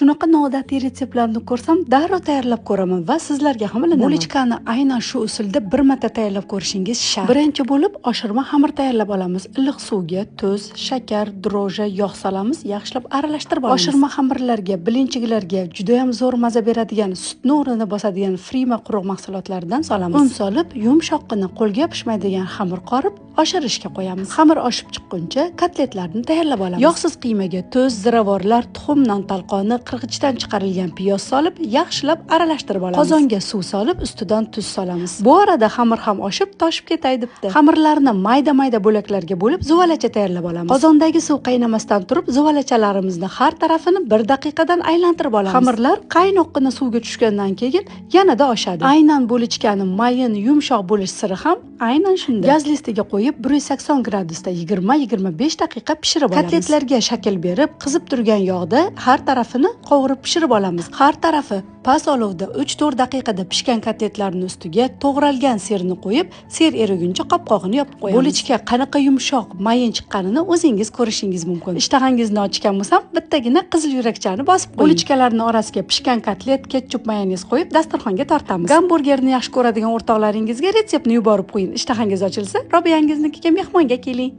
Shunaqa noodatiy retseptlarni ko'rsam, darrov tayyorlab ko'raman va sizlarga ham ilinaman. Булочка ni aynan shu usulda bir marta tayyorlab ko'rishingiz shart. Birinchi bo'lib oshirma xamir tayyorlab olamiz. Iliq suvga tuz, shakar, дрожжи, yog' solamiz, yaxshilab aralashtirib olamiz. Oshirma xamirlarga, блинчик larga juda ham zo'r maza beradigan, sutni o'rnini bosadigan Frima quruq mahsulotlaridan solamiz. Un solib, yumshoqqina, qo'lga yopishmaydigan xamir qorib, oshirishga qo'yamiz. Xamir oshib chiqquncha kotletlarni tayyorlab olamiz. Yog'siz qiymaga tuz, ziravorlar, tuxum, non talqoni, qirg'ichdan chiqarilgan piyoz solib, yaxshilab aralashtirib olamiz. Qozonga suv solib, ustidan tuz solamiz. Bu orada xamir ham oshib, toshib ketay debdi. Xamirlarni mayda-mayda bo'laklarga bo'lib, zuvalacha tayyorlab olamiz. Qozondagi suv qaynamasdan turib, zuvalachalarimizni har tarafini bir daqiqadan aylantirib olamiz. Xamirlar qaynoqqina suvga tushgandan keyin yanada oshadi. Aynan булочка ni mayin, yumshoq bo'lish siri ham aynan shunda. Gaz listiga qo'yib, 180 gradusda 20-25 daqiqa pishirib olamiz. Kotletlarga shakl berib, qizib turgan yog'da har tarafini qovurib pishirib olamiz. Har tarafi past olovda 3-4 daqiqada pishgan kotletlarning ustiga to'g'ralgan сыр ni qo'yib, сыр eriguncha qopqog'ini yopib qo'yamiz. Булочка qanaqa yumshoq, mayin chiqqanini o'zingiz ko'rishingiz mumkin. Ishtahangizni ochgan bo'lsam, bittagina qizil yurakchani bosib qo'ying. Булочка larning orasiga pishgan kotlet, ketchup, mayonez qo'yib, dasturxonga tortamiz. Gamburgerni yaxshi ko'radigan o'rtoqlaringizga retseptni yuborib qo'ying. Ishtahangiz ochilsa, Robiyangiznikiga mehmonga keling.